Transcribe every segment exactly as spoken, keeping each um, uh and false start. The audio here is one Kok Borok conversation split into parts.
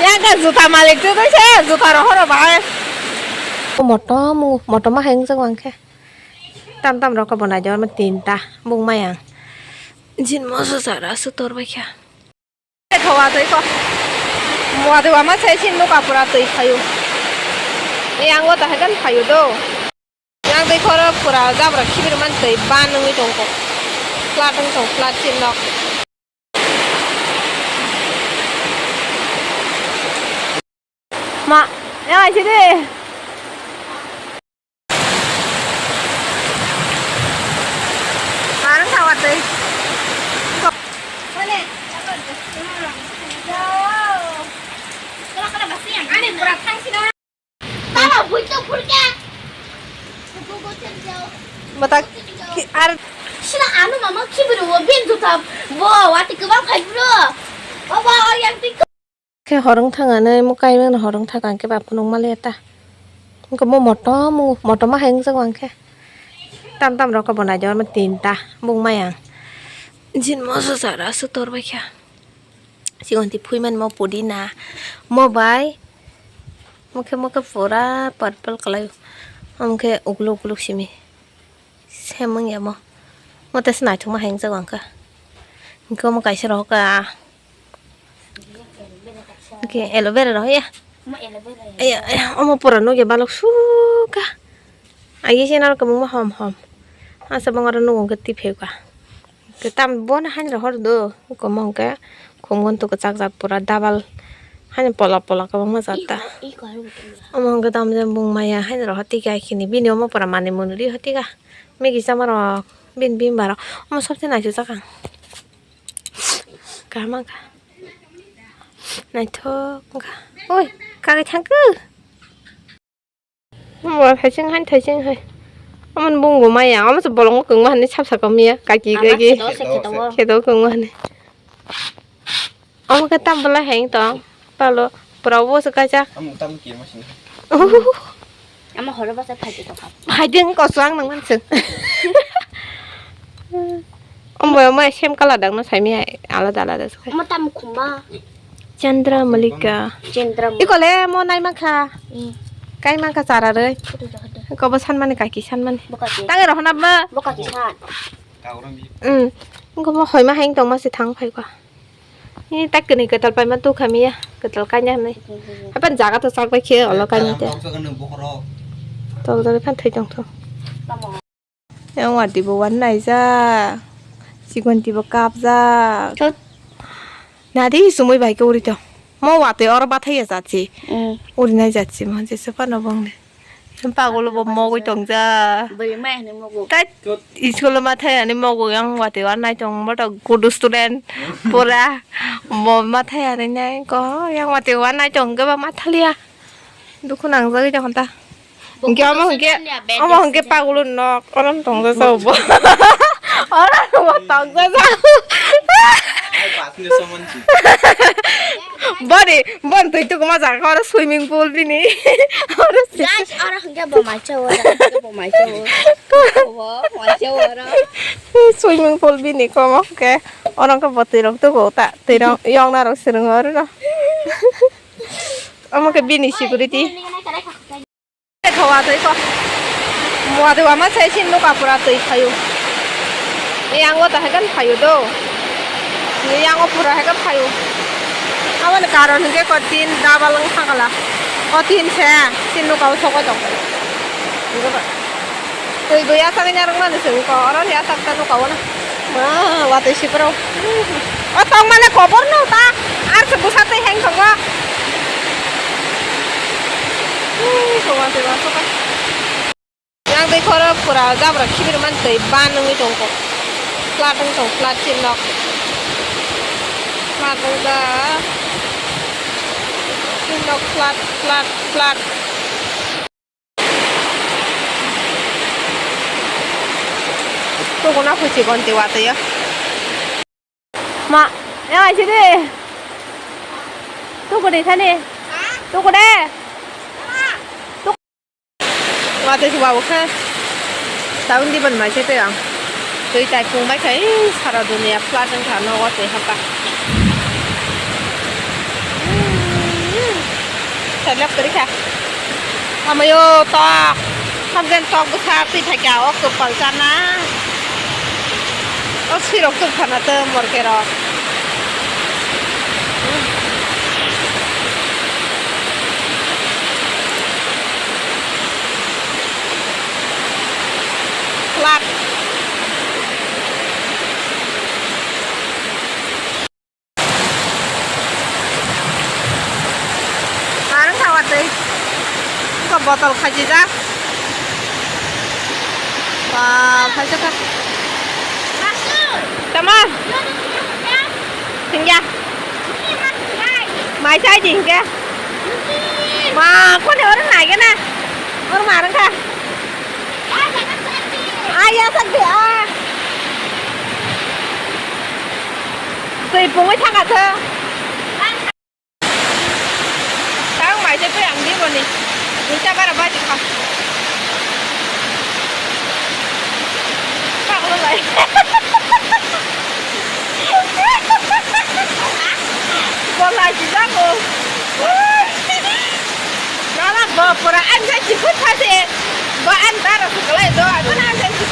Yang ke juta malik tu tu se juta roh roh bahai. Motom, motom ma heng jeng wang khe. Tam tam rok bo nai jor ma tinta bung ma yang. Jin mo sa sara su tor bai kha. Thowa twi ko. Muwa twi wama se sin nuka pura twi phayu. Yang o ta hagan phayu do. Yang twi khoro pura jabra khibir man twi ban nungwi tongko. Flat wng tong flat sin nok. Ma, yang aise de. Parang thawa tei. Mata ki ar. Sila anu mama kibru wo bin tutam. Bo, wati kebal khai bro. Baba, yang tik. Khe horong thang anai mo kai mano horong thang ang khe ba phunuk mali eta. Engko mo motom, mo motom ma heng jagwang khe. Tam tam rok bo nai jor ma tinta bung ma yang. Jin mo sa sara su tor bai kha. Sigon ti phui man mo pudina. Mo bai. Mo khe mo khe pura purple kalai. Mo khe ugluk ugluk simi. Sem wng ya mo. Mo tei se naithok ma hai wng jago ang kha. Hingke omo kaisa rohor ka. Hingke aloe vera rohor ya. Omo aloe vera ya. Aya, aya, omo pura nugya balok sukha. Agi se naro kwbangma hom hom. Asa bangaro nugo hingke tipheka. Kwtam bono haino rohor do, kwmwng khe khum gun tu kwchak jak pura double haino pola pola kwbangma jat ta. Iko, iko, aro butong ya. Omo hwnkhe tamjani bung maya haino rohor tiki ai khini bini omo pura manwi mwnwi ri hor tika. Maggie chama rok bini bimba rok omo sobse naisuk jak ang. Kaham wngkha. Naithok wngkha. Oi, kagwi thangkhe. Omo thaising hai, thaising hai. Omo ni bung bo maya, omo se bolongo kwngma hinwi sap saka miya, kaki, ama kaki. Khedo se khedo o. Khedo kwngma hinwi. Omo khe tam belai hai wng tong, palo, pura o se kaisa. Omo tam khe ma sini. Omo horo basa phai khe tong. Phai ding koso ang nang manseng. Omo, omo same color dang no sai miya, alada, alada se khai. Omo tam khumba. Chandra Malika. Chandra Malika. Iko le mo nai mankha. Hmm. Kai mankha chara roi. Hodo, hodo. Ko bo sanmani kaki sanmani. Bo kaki. Tangi rohna ba. Bo kaki san. Hmm. Ko bo hoi ma haing tong ma se thang phai ko. Ni tak kini ketal pai ma tu khami ya. Ketal kanya hmai. Hmm, hmm, hmm. Hapan jaga to sak bai khe olo kanya te. Tol tol phan thai tong tho. Tamo. Yang wati bo wan naijak, sigon tibo kapjak. Thut. Nadi sumui bai khe uri tong. Mo wati oro bathai ya jatsi. Mm. Uri nai jatsi mo jesa phano bong de. Pagolo bo mogoi tong ja. Bari mai hne mogo. Tai school ma thai ani mogo yang wati wan nai tong boto good student pura. Bo ma thai ani nai ko yang wati wan nai tong ga ba ma thalia. Dukhu nangjagwi tong ta. Hwnkhe omo hwnkhe, omo hwnkhe pagulo nok, orom tongja sao bo. Orom bo tongja sao. Boni, bon twi tukuma jaga oro swimming pool bini. Oro si- Guys, oro hwnkhe bo maicha o, oro hwnkhe bo maicha o. Bo maicha o oro. Swimming pool bini komo hwnkhe. Oro hwnkhe bo twirok tugo ta, twirok yokna rok swrwngo oro no. Omo khe bini security. Thowa twi ko. Muwa twi wama sai sin nuka pura twi phayu. Yang o ta hai kan phayu do. Yang o pura hai kan phayu. Aboni karon hwnkhe ko tin double wng thangkala. O tin se sin nuka o sokoi tong. Twi bo ya sagwi narwk mani se wngkha, oro ya sak ta nuka o na. Ma, watwi sipro. O tong male kobor no ta. Ar se bwsa twi heng tongo. Ui, ko watwi wa soka. Yang twi khoro pura jabra khibir man twi ban wngwi tongkho. Flat wng tong, flat sin nok. Flat wng ta. Sin nok flat, flat, flat. Tugo na phusi gonti watwi ya. Ma, ya aise de. Tugo de thani. Tugo de. Watwi se babu khe. Tabuk diban mai se tei ang. Twi tai phung bai khai sara dunia flat wng kha no watwi hapkha. Selep kwrwi kha. Amayo tok. Hamjen tok bwsa twi thakya o kwpal chana. O swirok tuk thana tw morke rok. Lak. Ang thawa tei. Ko botol khajijak. Ba, phaisa kha. Tama. Tingya. Mai chai jing ke. Ma, ko ne orang nai ke na. Orang marang kha. Aya sak de a. Twi pungwi thangkha khe. Tang mai se twi ang di boni. Duita bara baji kha. Kha ko lai. Bo lai si jago. Nana bo pura ang sa si kut thase. Ba ang dara su kalai do, ang na ang dai su.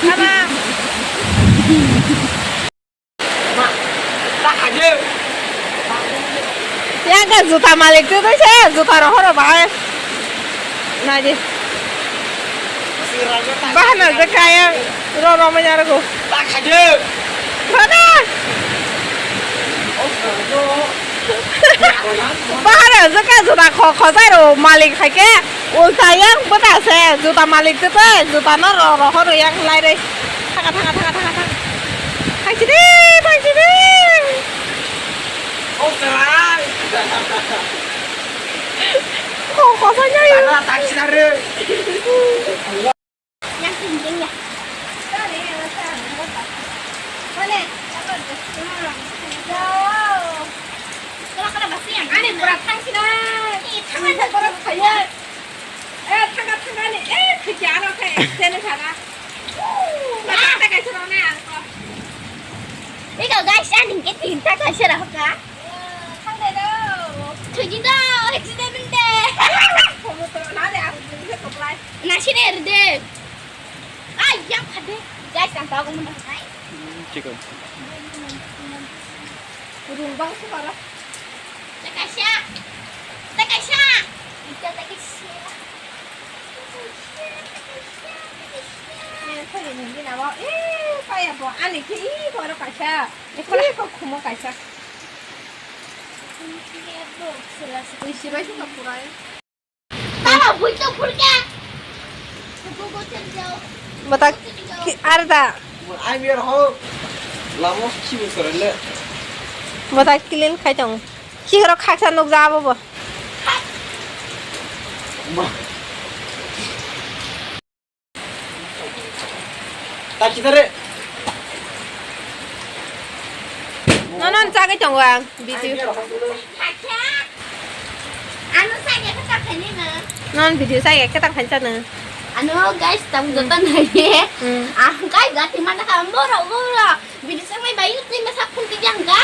Ama. Yang ka juta malik tu tu se juta rohoro bahai. Nai di. Bahana je kaya ro ro manya ro. Bana. Bahana je ka juta kho kho sai ro malik hai ke. Ulta yang bata se juta malik tu tu juta no ro rohoro yang lai re. Thaka, thaka, thaka, thaka, thaka. Thangsidi, thangsidi. Oh, serai. Oh, kosanya ya. Thangsidi, re. Yang tinggi ya. Mana? Jauh. Kalau kalau masih yang ini berat thangsidi. Ini thangsidi berat saya. Eh, thangka, thangka ni, eh, thikya ano khe, accident thangka. Mata kaisa rok nai ang kok. Iko guys, ani ke tinta kaisa rok ka. Thangde do. Thuji do, accident de. Komo to na de ang jing khe koplai. Nasi ne de. Ay, yang phade. Guys, ang tago mun nai. Chicken. Rung bang su para. Takaisa! Takaisa! Ito takaisa! Takaisa, takaisa, takaisa. Eh, pwede nungdi namo. Eh, paya bo. Ani khe, eh, koro kaisa. Eh, koro ko khumo kaisa. Ui, sirai sung ka purai. Tama buito phurkhe. Buko gochel jao. Mata ki arda. Ai biar ho. Lamo kibu sorele. Mata kilin khai tong. Ki ro khaksa nuk ja abo bo. Ma. Takidare. Nonon chagwi tongo ang video. Ano sa ya kata kani na. Non video sa ya kata kani sana. Ano guys, tam jota na ye. Hmm. Ah guys, gati mana ka boro boro. Video sa mai bayu ti masa phun ti jang ga.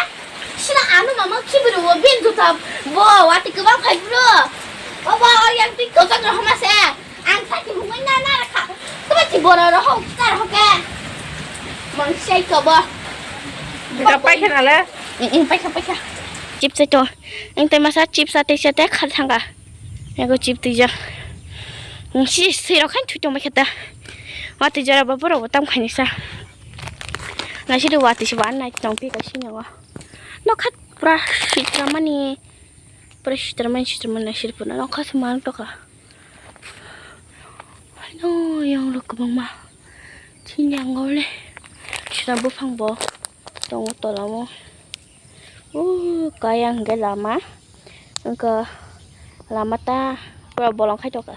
Sina ano mama kibru wo bin jota. Bo wati kebang khai bro. Oba yang ti kota no hama se. Ang sakhe hwnwi na nara kha. Tamo chi borok rok hok char hok khe. Mang sai kobo. Ga paikha nale. Ing ing paikha paikha. Chips to. Ing tai masa chips ate se te khar thanga. Ego chips tija. Ing si si rok khan thu tong khe ta. Wati jara ba borok tam khani sa. Na si wati si ban nai tong pi ka si nyawa. No khat pura sitra mani. Pura sitra mani sitra mani sitra pura no khat man to ka. Haino yang rok kwbangma. Chini angole. Sina buphang bo tongo tola o. Uh, kaya hwnkhe lama. Wngkha lama ta pura bolong khai tongkha.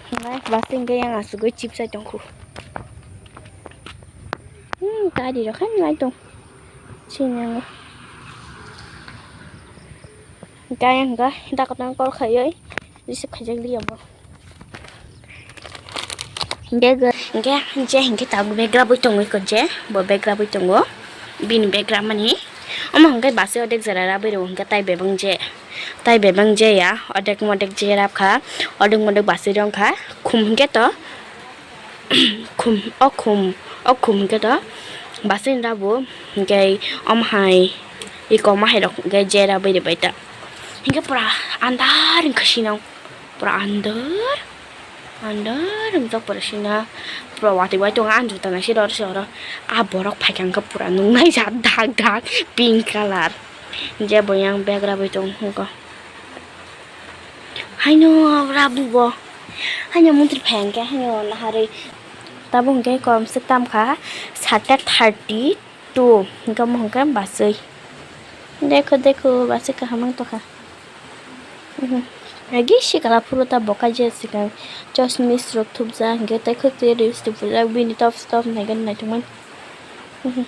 Hwnkhai bus hwnkhe yang asugwi chips hai tongkhu. Gari rok hai nai tong. Sini ang. Gaya hingka dakotang call khaioi receive khaijak liya bo. Hingke je hingke tabuk bag rabui tongoi ko je bo bag rabui tongo bini bag ramani omo hingke basi odek jera rabui rw hingke tai bebang je tai bebang je ya odek modek je rabkha odek modek basi rw wngkha khum hingke to. Khum o khum o khum hingke to basing rabo hingke om hai iko ma hai rok hingke jera bai de bai ta hingke pura andar hingke sinang pura andar andar hingke pura sina pura watui bai tongo ah juta naisik oro se oro ah borok phaikha hingke pura nungnai jak dak dak pink colour je bo yang bag rabai tongo hingke. Haino rabu bo. Haino montri phai hwnkhe haino naharwi. Tabuk hwnkhe kom se tamkha sata thirty two. Hwnkhe omo hwnkhe baswi. Dekho, dekho, baswi kaham wng tongkha. Mhm. Agi sikala phuru ta boka je sikang. Chosmis rok thupjak hwnkhe tei khwtwi lipstick phurjak bini top, top naikhe naithokmani. Mhm.